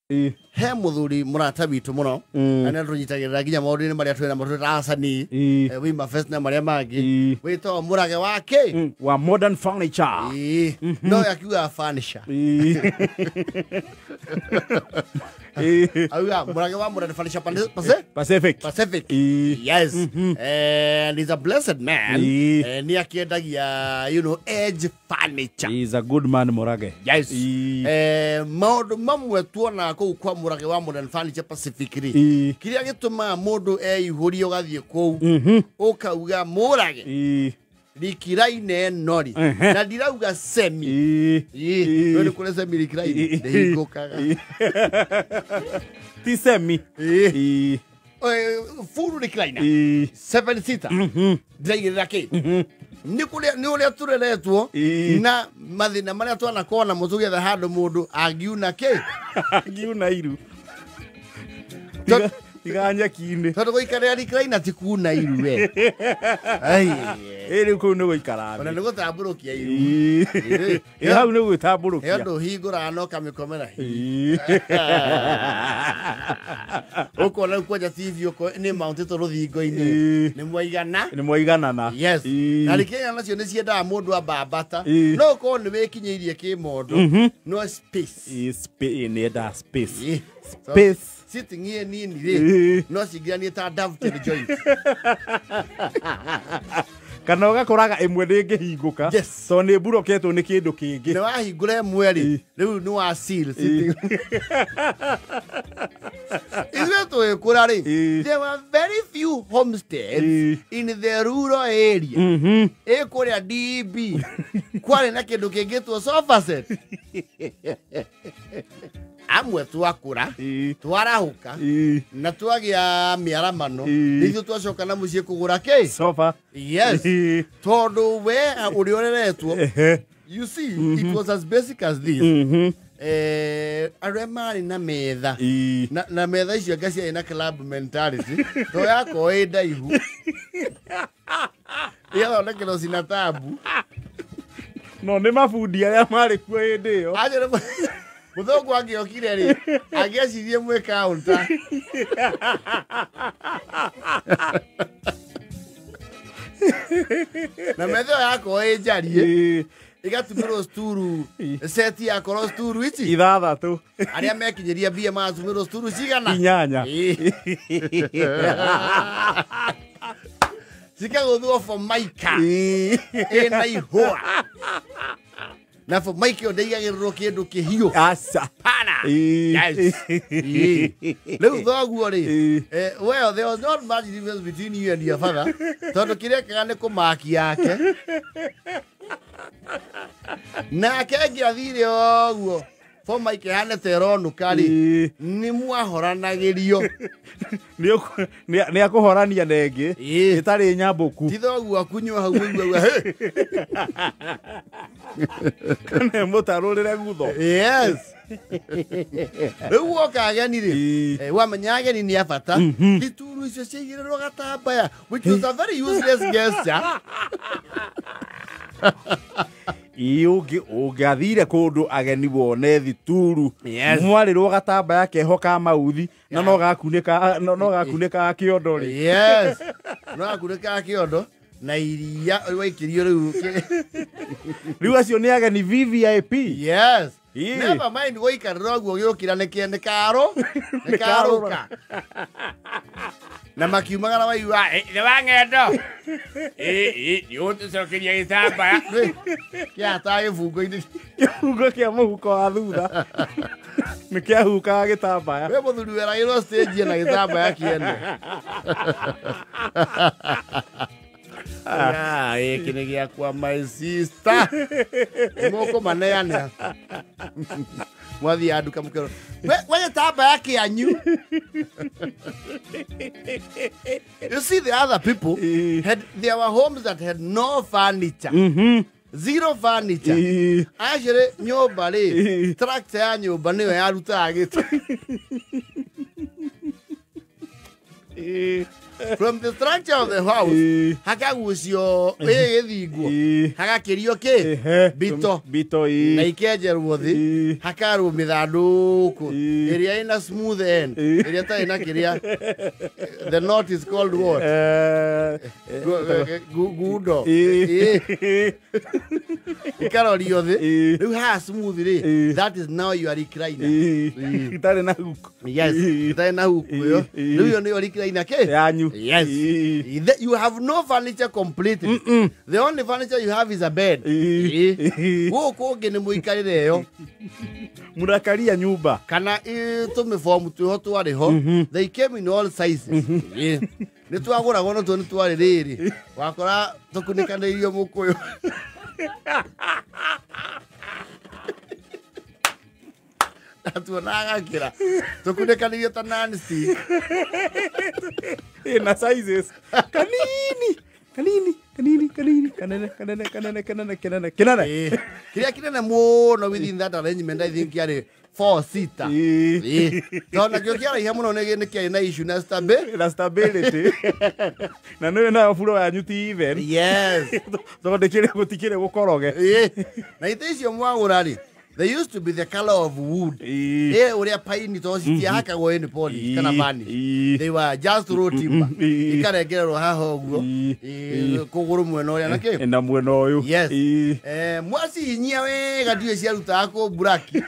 He muthuri murata witũ mũno na nĩ atũnyitagĩrĩra nginya maũndũ-inĩ marĩa twĩ namo twĩ ta acani Wima Fest na marĩa mangĩ wĩtagwo Mũrage wa kĩ Wa Modern Furniture. Ĩĩ. No akiugaga furniture. Auga Mũrage wa Modern Furniture Pacific. Pacific. Yes. And he's a blessed man. Nĩ akĩendagia edge furniture. He's a good man, Murage. Yes. Maũndũ mamwe tuonaga kũu kwa Mũrage wa Modern Furniture Pacific rĩ, kĩrĩa gĩtũmaga mũndũ eihũrie ũgathiĩ kũu ũkauga Mũrage rikiraine ĩno rĩ, na ndirauga semi. No nĩ kũrĩ semi rikiraine ndĩhingũkaga. Ti semi. Full recliner, seven seater, ndĩraigĩrĩra kĩ nĩ kũrĩa nĩ ũrĩa tũreretwo na mathĩna marĩa twanakorwo namo tũgĩetha handũ mũndũ angiuna kĩ. Ngiuna iru. Tiga nyeki-inĩ. Tondũ gũikarĩra recliner ti kuna iru we. Ai. Ĩ rĩu kũu nĩ gũikara ona thĩ. Nĩ gũtambũrũkia iru. Ĩ hau nĩ He gwĩtambũrũkia. Ũndũ ũhingũraga na ũkamĩkomera, ũkona rĩu kwanja TV ũko nĩ mountĩtwo rũthingo-inĩ. Nĩ mwaigana. Nĩ mwaiganana. Yes. Na rikenya nacio nĩ ciendaga mũndũ ambambata. No ũkorwo nĩ wĩkinyĩirie kĩmondo no space. Ĩ nĩ endaga space. So, Space. sitting ĩ nini rĩ, no cingĩranie ta dovetail joint. Kana ũgakoraga ĩmwe ndĩngĩhingũka tondũ nĩ mburoketwo nĩ kĩndũ kĩngĩ. Nĩ wahingũra ĩmwe rĩ, rĩu nĩ wa seal sitting. Ithuĩ tũgĩkũra rĩ, there were very few homesteads in the rural area. Ĩ kũrĩa DB kwarĩ na kĩndũ kĩngĩtwo sofa set. Amwe twakũra, twarahũka na twagĩa mĩaramano, nĩithuĩ twacoka na mũciĩ kũgũra kĩ? Sofa. Yes, tondũ we ũrĩa ũreretwo, you see, it was as basic as this. Arĩa marĩ na metha na metha icio anga ciarĩ na club mentality to yakorwo ĩ ndaihu igathondekerwo cina tabu. No nĩ mabundi arĩa marĩ kuo hĩndĩ ĩyo. Acio nĩ mũthũngũ angĩokire rĩ, angĩacirie mwĩ counter. Na metha ĩyo yakorwo ĩ njariĩ, ĩgatumĩrwo sturu seti, yakorwo sturu ici 6. Arĩa mekinyĩria mbia magatumĩrwo sturu cigana? 8. Cikagũthwo formica ĩna ihũa, na formica ĩyo ndĩigagĩrĩrwo kĩndũ kĩhiũ. Aca. Pana. Yes. Rĩu thoguo rĩ, well, there was not much difference between you and your father, tondũ kĩrĩa ekaga nĩ kũmaki yake nake angĩathire ũguo formica ĩhane ta ĩronũka rĩ, nĩ mwahoranagĩrio. Nĩ akũhorania na ĩngĩ ĩtarĩ nyambũku. Ti thoguo akunyua hau ũiguaga "Hey!" Kana mũtarũrĩre gutho. Yes, rĩu woka ageni rĩ, wamenya ageni nĩ a bata, thituru icio ciaigĩrĩrwo gatambaya, which was a very useless gesture. Ĩ ũngĩathire kũndũ ageni wone thituru mwarĩrwo gatambaya keho ka mauthi na no gakunĩkaga kĩondo rĩ. Yes, no gakunĩkaga kĩondo na iria waikĩrio rĩu Rĩu acio nĩ ageni VVIP. Yes. Never mind gũikarĩra ũguo gĩũkĩra nĩ nĩ karo nĩ karũka na makiumagara waigua Ithe wa ng'endo nĩ ũtũcokeria gĩtambaya. Kĩhataga gĩbungo-inĩ. Kĩbungo kĩa mũhuko wa thutha nĩ kĩahukaga gĩtambaya. We mũthuri weragĩrwo stage na gĩtambaya kĩene. Ah, gĩkĩ nĩ gĩakwa, my sister, mũkũmaneana mwathiĩ nduka mũkerwo we gĩtambaya kĩanyu. You see, the other people had, there were homes that had no furniture, zero furniture. Actually nyũmba rĩ, tractor ya nyũmba nĩyo yarutaga gĩtĩ. From the structure of the house hakagucio gĩthinguo hagakĩrio kĩ bito bito na ikenjerwo thĩ hakarwo mĩthandũkũ ĩrĩa ĩna smooth end ĩrĩa ĩtarĩ na kĩrĩa the knot is called what gundo ikarorio thĩ rĩu haha smooth rĩ that is now your recliner itarĩ na hook. Yes, itarĩ na hook ĩyo rĩu ĩyo nĩyo recliner kĩ yanyu. Yes. You have no furniture completely. The only furniture you have is a bed. Gũkũ ũngĩ nĩ mũikarĩre ĩyo. Mũrakaria nyũmba. Kana tũmĩbomu twĩho twarĩ ho. They came in all sizes. Nĩ twagũragwo no tuo nĩ twarĩ rĩrĩ. Wakora tũkunĩkanĩirio mũkũyũ. Tuonaga kĩra. Tũkunĩkanĩirio ta non-stick. Na sizes. Kanini. Kanini, kanini, kanini, kanene, kanene, kanene, kanene, kanene, kanene. Kĩrĩa kĩnene mũno within that arrangement I think kĩarĩ 4 seater. Tondũ nakĩo kĩaraiha mũno nĩ kĩarĩ na issue na stability. Na nĩwe nayo buro yanyu ti even. Yes. Tondũ ndĩkĩrĩ gũtikĩrĩ gũkoroge. Na itĩ icio mwagũra rĩ, they used to be the color of wood. Ũrĩa paini to citiahakagwo any polish kana varnish. They were just raw timber. Ikarengererwo haha ũguo. Kũgũrũ mwena ũrĩa na kĩ? Na mwena ũyũ. Yes. Mwacihinyia wega ndiũĩ ciarutaga kũ mburaki.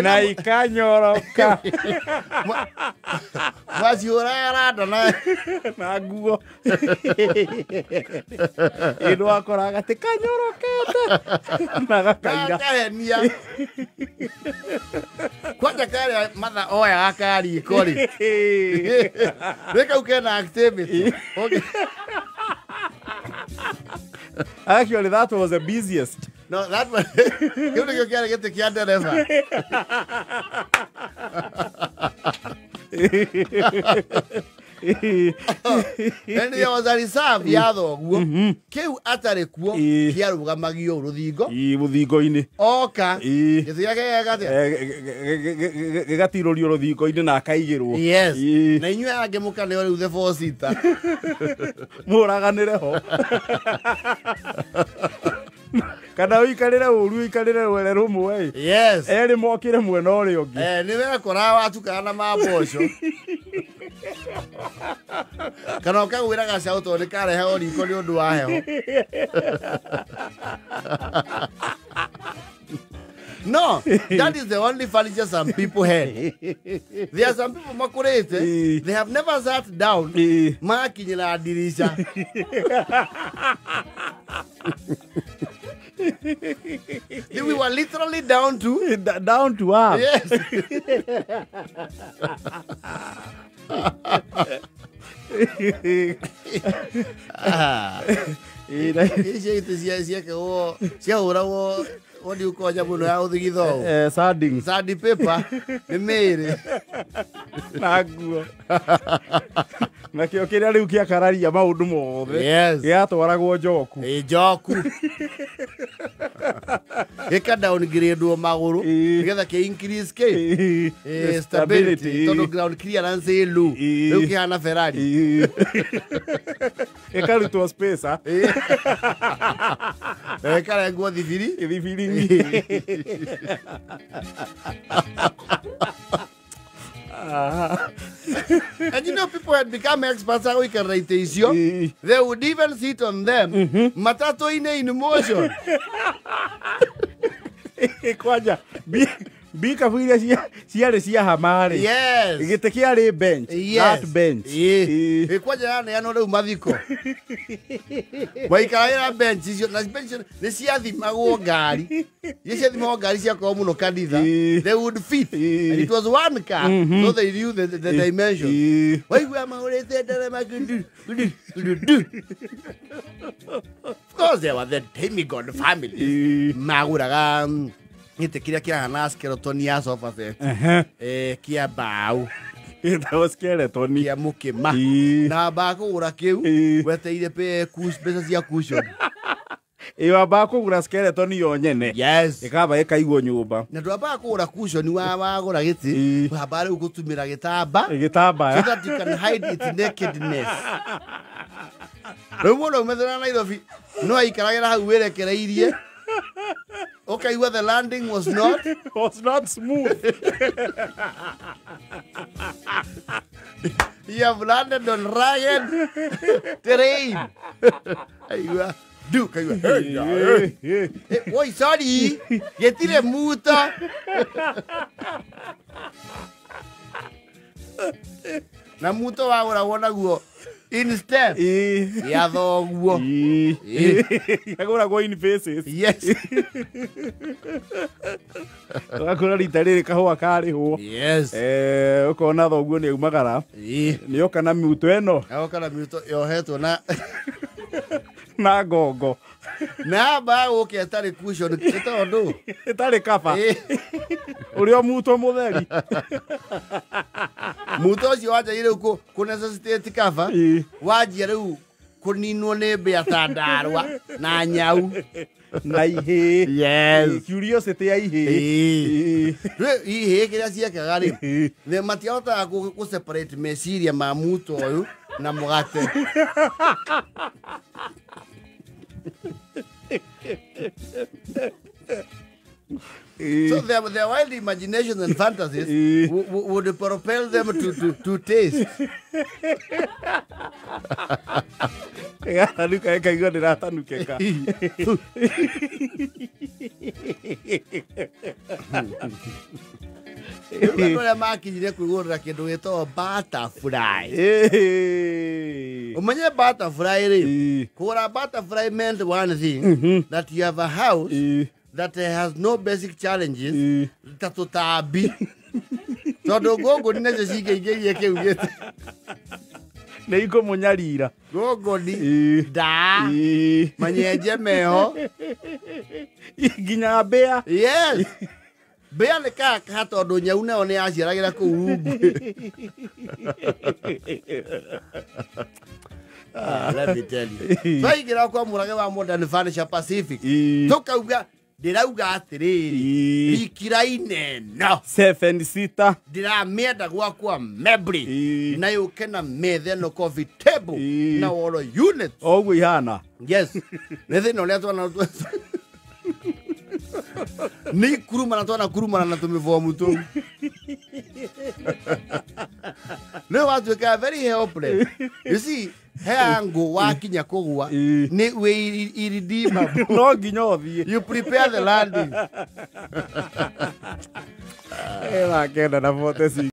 Na ikanyoroka. Mwacihũraga randa na nguo. Ĩndũ wakoraga atĩ kanyorokete. Na gakaira. Gakahenia. Kwanja karĩa matha oyaga kariko rĩ. Rĩ kau kena activity. Actually, that was the busiest. No, that one. Kĩu nĩkĩo kĩarĩ gĩtĩ kĩa ndereba. And there was a reserve ya thoguo. Kĩu atarĩ kuo kĩarũgamagio rũthingo. Rũthingo-inĩ. Oka. Gĩtĩ gĩake gĩaka atĩa? Gĩgatirũrio rũthingo-inĩ na akaigĩrwo. Yes. Na inyuĩ angĩ mũkaneo rĩu the 4 seater. Mũraganĩre ho. Kana ũikarĩre ũru ũikarĩre rwere rũmwe. Yes. Erĩ mokĩre mwena ũrĩa ũngĩ. Nĩ wekora watukana na mamboco. Kana ũkagwĩra gacaũ tondũ nĩ karehagwo riko nĩ ũndũ wa heho. No, that is the only furniture some people had. There are some people makũrĩte, they have never sat down, makinyĩra ndirica. We were literally down to earth. Yes. Icio itĩ ciekagwo ciahũragwo what do you call nyamũ ĩno ya gũthigitha ũũ? Sanding. Sanding paper nĩ mĩĩrĩ. Na nguo. Nakĩo kĩrĩa rĩu kĩakararia maũndũ mothe. Yes. Gĩatwaragwo njoku. Njoku. Gĩka downgrade magũrũ nĩgetha kĩ increase kĩ stability tondũ ground clearance ĩ low. Rĩu kĩhana Ferrari. Ĩkarutwo space. Ĩkarengwo thibiri. Thibiri. And you know, people had become experts at gũikarĩra itĩ icio. They would even sit on them. Matatũ-inĩ in motion. Kwanja mbikabu iria ciarĩ cia hama rĩ. Yes. Gĩtĩ kĩarĩ bench. Yes. That bench. Kwanja yaneanwo rĩu mathiko. Waikaragĩra bench icio na bench nĩ ciathimagwo ngari. Iria ciathimagwo ngari ciakorwo mũno kanitha. They would fit. And it was one car. So they knew the dimensions. Waigua mahũrĩte nderema gudu gudu gudu. Of course they were the demigod family. Magũraga gĩtĩ kĩrĩa kĩrahana skeleton ya sofa set. Kĩa mbaũ. Gĩtagwo skeleton. Kĩa mũkĩma. Na bakũgũra kĩu weteire mbeca cia cushion. Wambaga kũgũra skeleton yo nyene. Yes. Ĩkamba ĩkaigwo nyũmba. Na ndwambaga kũgũra cushion wa wagũra gĩtĩ, Ĩĩ. wambaga rĩu gũtumĩra gĩtamba Gĩtambaya. so that you can hide its nakedness. Rĩu mũndũ aumĩte na Nairobi no aikaragĩra hau wĩrekereirie, ũkaigua the landing was not Was not smooth. You have landed on rugged terrain. Aigua du kaigua hey, hey. Ĩĩ. Oi, sorry, gĩtirĩ muto. Na muto wagũragwo naguo instead Ĩĩ. ya thoguo. Ĩĩ. Ĩĩ. Yagũragwo in faces. Yes. Ũgakora rita rĩrĩ kahũa karĩhwo. Yes. Ũkona thoguo nĩ aumagara. Ĩĩ. Nĩ oka na miuto ĩno Agoka na miuto yohetwo na na ngongo na amba gũka ĩtarĩ cushion nĩ tondũ ĩtarĩ kaba Ĩĩ. ũrĩa muto mũtheri. Muto ũcio wanjagia rĩu kũ necessitate cover, Ĩĩ. wanjia rĩu kũninwo nĩ mbĩa ta ndarwa na nyau Na ihĩĩ. Yes. Curiosity ya ihĩĩ. Ĩĩ. Ĩĩ. Rĩu ihĩĩ kĩrĩa ciekaga rĩ, Ĩĩ. nĩ matiahotaga kũ separate meciria ma muto ũyũ na mũgate. So their wild imaginations and fantasies Ĩĩ. would propel them to taste. Ĩgatanuka ĩkaigua ndĩratanukĩka. Rĩu andũ arĩa makinyire kwĩgũrĩra kĩndũ gĩtagwo butterfly. Ĩĩ. Ũmenye butterfly rĩ, Ĩĩ. kũgũra butterfly meant one thing, that you have a house Ĩĩ. that has no basic challenges Ĩĩ. ta tũtambi, tondũ ngũngũni nacio cingĩingĩrie kĩu gĩtĩ. Nĩ ikũmũnyarira. Ngũngũni, Ĩĩ. ndaa, Ĩĩ. manyenje meho. Nginya mbĩa. Yes. Mbĩa nĩ kaka tondũ nyau nayo nĩ yaciaragĩra kũu rungu. Ah, let me tell you. Twaingĩra kwa Mũrage wa Modern Furniture Pacific, Ĩĩ. tũkauga ndĩrauga atĩrĩrĩ, Ĩĩ. rikiraine no 7 seater. ndĩramĩenda gwakwa mebri Ĩĩ. na yũke na metha ĩno coffee table Ĩĩ. na woro unit. O ũguo ihana. Yes, nĩ thĩna ũrĩa twana nĩ ikurumana twana kurumana na tũmĩbomu tũu, rĩu watuĩka very helpless. You see, he angle wakinya kũgwa Ĩĩ. nĩ wĩ irredeemable. No nginya ũthiĩ. You prepare the landing. Ĩra kenda na 46.